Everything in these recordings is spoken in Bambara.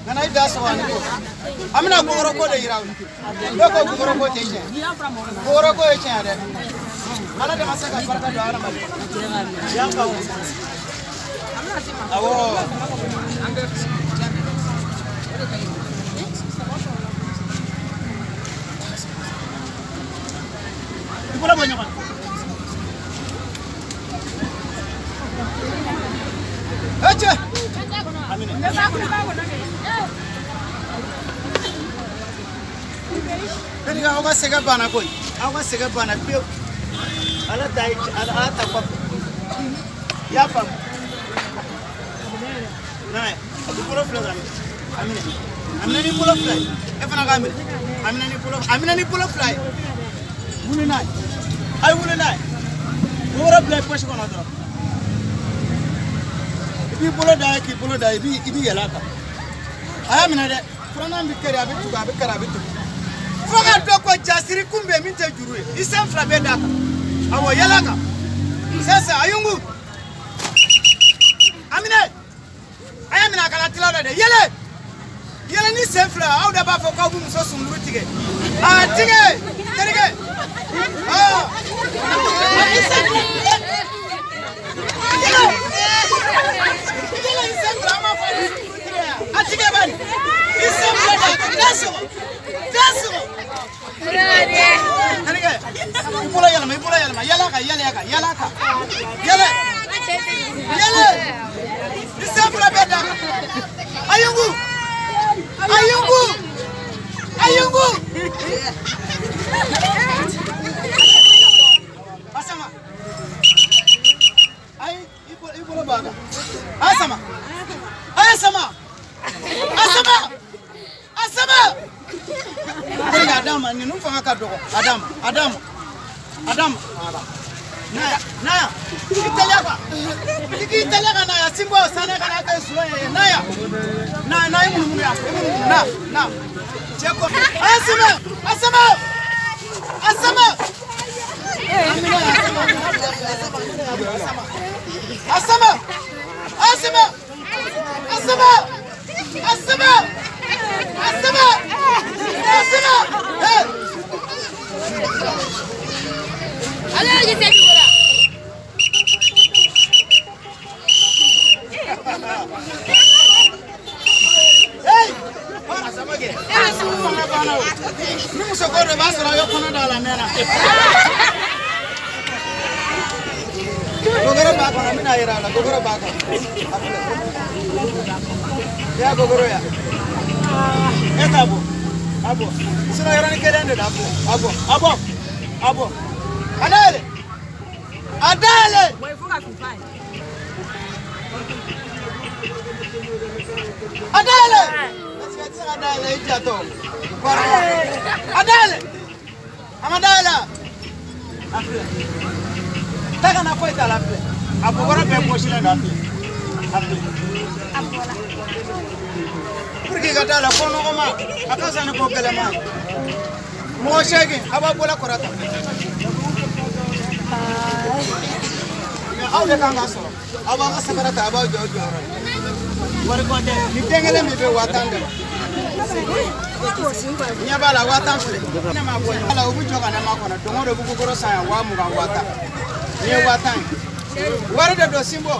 Nana i da sɔgɔ ani ko. An bɛna gogoroko de yira aw la. Ne ko gogoroko tɛ tiɲɛ. Gogoroko ye tiɲɛ dɛ. Ala de ma se ka barika don hadamaden. I y'a faamu? Awɔ. I bolo bɔ ɲɔgɔn na. Cɛ. Amina. Terikɛ aw ka sɛgɛ banna koyi. Aw ka sɛgɛ banna pewu. Ala ta ye ala ta kɔfɛ. I y'a faamu? N'a ye a b'i bolo filɛ ka minɛ. A minɛ. A minɛ n'i bolo fila ye. E fana k'a minɛ. A minɛ n'i bolo a minɛ n'i bolo fila ye. Wuli n'a ye. A ye wuli n'a ye. Woro bila i pɔsi kɔnɔ dɔrɔn. I b'i bolo da ye k'i bolo da ye i b'i yɛlɛ a kan. A y'a minɛ dɛ. Filanan bɛ kari a bɛ tugu a bɛ kari a bɛ tugu. Fo ka dɔn ko jasiri kun bɛ min tɛ juru ye. I sen fila bɛɛ d'a kan. Awɔ yɛlɛ a kan. Sisan a yungu. A minɛ. A y'a minɛ a kana tila o la dɛ. Yɛlɛ. Yɛlɛ ni sen fila aw de b'a fɔ k'aw bɛ muso sunkuru tigɛ. A tigɛ terikɛ. Aa. I sen fila. Yɛlɛ. Yɛlɛ i sen fila an b'a fɔ a bɛ sunkuru tigɛ yan. A tigɛ bani. I sen fila d'a kan. Da sɔgɔ. Da sɔgɔ. Terikɛ. I bolo yɛlɛma i bolo yɛlɛma yɛlɛ a kan yɛlɛ a kan yɛlɛ a kan. Yɛlɛ. Yɛlɛ. I sen fila bɛɛ d'a kan. A yungu. Ayungu! Ayungu! Asama. Ayi, i bolo b'a kan. Asama. Asama. Asama. Asama. Terikɛ a d'a ma ninnu fanga ka dɔgɔ a d'a ma a d'a ma a d'a ma. Naya naya i teliya kan i k'i teliya ka naya sinbo sanɛ kana kɛ sulon ye naya. Na na i munumunu yan i munumunu na na cɛ ko asama asama asama amina asama asama asama asama asama asama hey ala ye se bi wala. Hey! Ni muso ko de b'a sɔrɔ a ye kɔnɔ da la mɛnna. Gogoro b'a kɔnɔ n bɛna yira a la gogoro b'a kɔnɔ. A filɛ. I y'a gogoro ya? E t'a bɔ. A bɔ. Sinon yɔrɔnin kelen de don a bɔ. A bɔ. A bɔ. A bɔ. A dayɛlɛ. A dayɛlɛ. A dayɛlɛ. Est-ce que i tɛ se ka dayɛlɛ i jatɔ? A dayɛlɛ. A ma dayɛlɛ. A filɛ. Ta kana foyi t'a la a filɛ. A bɔgɔrɔ bɛɛ bɔsilen don a filɛ. A filɛ. A bɔra. Pour que i ka da la ko nɔgɔma a ka fisa ni ko gɛlɛma ye. Mɔgɔ 8 a b'a bolo kɔrɔta. Mais aw de kan ka sɔrɔ. Aw b'aw ka sabara ta a b'aw jɔ aw jɔyɔrɔ la. Wari ko tɛ ni den kelen min bɛ 10,000 de la. Ɲɛ b'a la 10,000 filɛ. Ne m'a bɔ ɲɔgɔn la u bɛ jɔ ka ne makɔnɔ don o don u bɛ gogoro san yan 20,000 10,000. Nin ye 10,000 ye. Wari de don sinbo.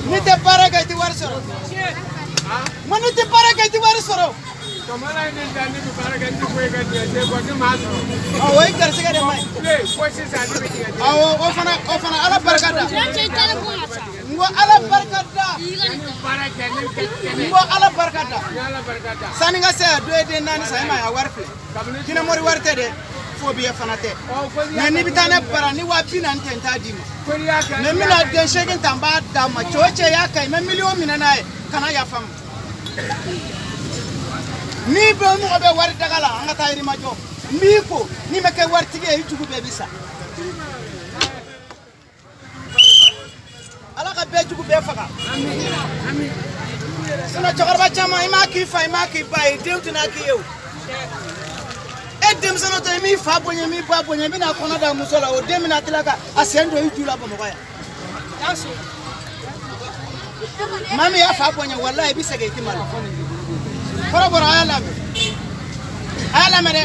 N'i tɛ baara kɛ i tɛ wari sɔrɔ. N ko n'i tɛ baara kɛ i tɛ wari sɔrɔ. Awɔ o ye garisɛgɛ de ma ye. Awɔ o fana ala barika da. N ko ala barika da. N ko ala barika da. Sanni n ka se yan dɔ ye den 4 san e ma ye a wari filɛ. Jinɛmori wari tɛ dɛ. Fo biyɛ fana tɛ. Mɛ n'i bɛ taa ne bara ni 40,000 tɛ n t'a d'i ma. Mɛ n bɛna den 8 ta n b'a d'a ma cɛ o cɛ y'a ka ɲi n bɛ miliyɔn minɛ n'a ye kana yafa n ma. Ni bɛ mɔgɔ bɛ wari daga la an ka taa Yirimajɔ n b'i ko n'i ma kɛ waritigi ye i jugu bɛɛ bɛ sa. Ala ka bɛɛ jugu bɛɛ faga. Sinon cɛkɔrɔba caman i m'a k'i fa i m'a k'i ba ye denw tɛna k'i ye o. E denmisɛnnin tɔ i m'i fa bonya i m'i ba bonya i bɛna kɔnɔ da muso la o den bɛna tila ka a sen don i ju la Bamakɔ yan. Maa min y'a fa bonya walahi i bɛ segin i tɛ malo. Kɔrɔbɔrɔ a y'a lamɛn. A y'a lamɛn dɛ.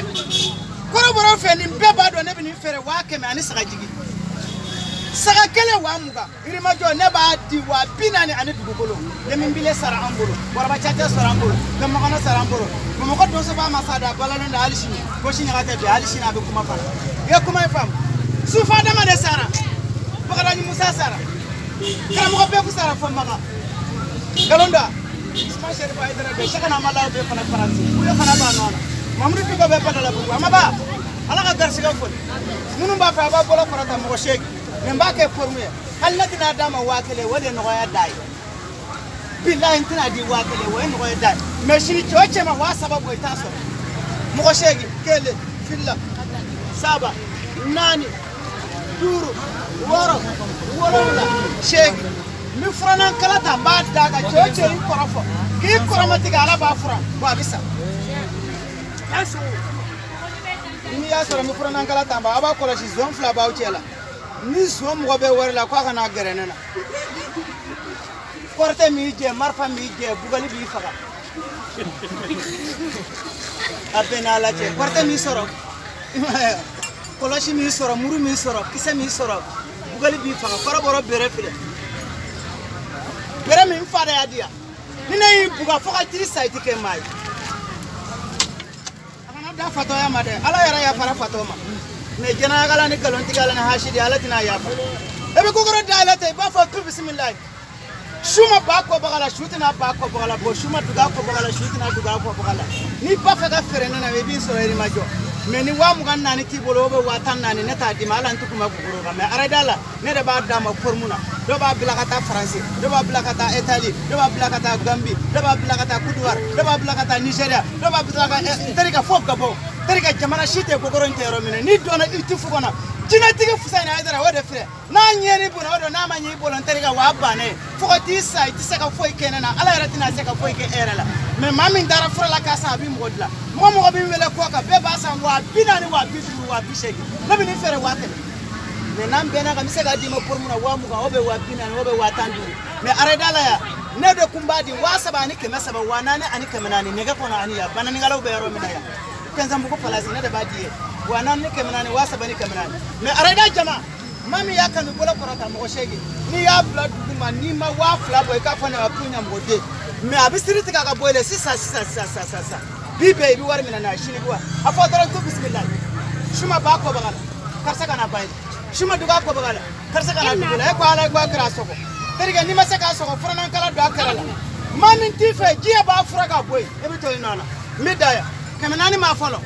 Kɔrɔbɔrɔ fɛ nin bɛɛ b'a dɔn ne bɛ nin feere 100,000 ani sagajigi. Saga kelen 20,000. Yirimajɔ ne b'a di 40,000 ani dugukolo. Leminbile sara an bolo. Waraba cacɛ sara an bolo. Gamakɔnɔ sara an bolo. Bamakɔ donsoba ma sa da balalen da hali sini. Gosi ɲaga tɛ bi hali sini a bɛ kuma fana. I ye kuma in faamu. Sufa dama de sara. Bagadaji Musa sara. Karamɔgɔ bɛɛ kun sara fo Maga. Nkalon da. Usman Sherifa Hayidara bɛ Sɛkina Amalaw bɛ fana Faransi. Kule fana b'a nɔ na. Mamudu Diko bɛ Badalabugu. A ma ban. Ala ka garisigɛ foli. Minnu b'a fɛ a b'a bolo kɔrɔta mɔgɔ 8. Nin b'a kɛ forme ye. Hali ne tɛna d'a ma 1000 o de ye nɔgɔya da ye. Bilahi n tɛna di 1000 o ye nɔgɔya da ye. Mais sini cɛ o cɛ ma 3000 bɔ i t'a sɔrɔ. Mɔgɔ 8 1 2 3 4 5 6 7 8. N bɛ furannan kala ta n b'a d'a kan cɛ o cɛ y'i kɔrɔ fɔ k'i kɔrɔmatigɛ Ala b'a furan wa a bɛ sa. N'i y'a sɔrɔ n bɛ furannan kala ta n b'a a b'a kɔlɔsi zon 2 b'aw cɛ la. Ni zon mɔgɔ bɛ wari la k'a kana gɛrɛ ne na. Kɔrɔtɛ m'i jɛ marifa m'i jɛ bugali b'i faga. A bɛɛ n'Ala cɛ kɔrɔtɛ m'i sɔrɔ kɔlɔsi m'i sɔrɔ muru m'i sɔrɔ kisɛ m'i sɔrɔ bugali b'i faga kɔrɔbɔrɔ bere filɛ. Bere min fa de y'a di yan ni ne y'i buga fo ka t'i sa i ti kɛ maa ye. A kana da fatɔya ma dɛ Ala yɛrɛ yafara fatɔ ma. Mais jɛnɛyakala ni nkalontigɛla ni hasidi Ala tɛna yafa. E bɛ kokoro dayɛlɛ ten i b'a fɔ tu bisimilayi. Su ma ba kɔbaga la su tɛna ba kɔbaga la bɔn su ma dugu a kɔbaga la su tɛna dugu a kɔbaga la. N'i b'a fɛ ka feere ne na i b'i sɔrɔ Yirimajɔ. Mais ni 24,000 t'i bolo o bɛ 14,000 ne t'a d'i ma hali an tɛ kuma guguro kan mais arada la ne de b'a d'a ma forme na. Dɔw b'a bila ka taa Faransi, dɔw b'a bila ka taa Italie, dɔw b'a bila ka taa Gambie, dɔw b'a bila ka taa Côte d'Ivoire, dɔw b'a bila ka taa Nigéria, dɔw b'a bila ka n terikɛ fo Gabon. N terikɛ jamana si tɛ kokoro in tɛ yɔrɔ min na n'i donna i ti fu kɔnɔ. Jinɛtigi fusa ni Hayidara o de filɛ n'a ɲɛn'i bolo o don n'a ma ɲɛ i bolo n terikɛ wa a bannen fo ka t'i sa i tɛ se ka foyi kɛ ne na Ala yɛrɛ tɛna se ka foyi kɛ e yɛrɛ la mais maa min taara fura la k'a san a b'i mɔgɔ dilan mɔgɔ mɔgɔ b'i wele kɔ kan bɛɛ b'a san 40,000 50,000 80,000 ne bɛ nin feere 100,000 mais n'an bɛnna kan n bɛ se k'a d'i ma pour mun na 20,000 o bɛ 40,000 o bɛ 15,000 mais arada la yan ne de kun b'a di 3300 4400 nɛgɛ kɔnɔ ani yan bananikalaw bɛ yɔrɔ min na yan Kɛnzanbugu palasi ne de b'a di ye 4400 3400 mais arada jama maa min y'a kanu bolo kɔrɔta mɔgɔ 8 n'i y'a bila dugu ma n'i ma 2000 bɔ i k'a fɔ ne ma k'u ɲamɔgɔden mais a bɛ siri tigɛ ka bɔ i la sisan sisan sisan sisan sisan bi bɛɛ i bɛ wari minɛ n'a ye sini bi wa a fɔ dɔrɔn ko bisimilayi su ma ba kɔbaga la karisa kana ba ye su ma dugu a kɔbaga la karisa kana dugu la e ko Ala ko a kɛra a sɔgɔ terikɛ n'i ma se k'a sɔgɔ furanankala don a kɛrɛ la maa min t'i fɛ diɲɛ b'a fura ka bɔ yen e bɛ to i nɔ na n bɛ da yan 400 ma fɔlɔ.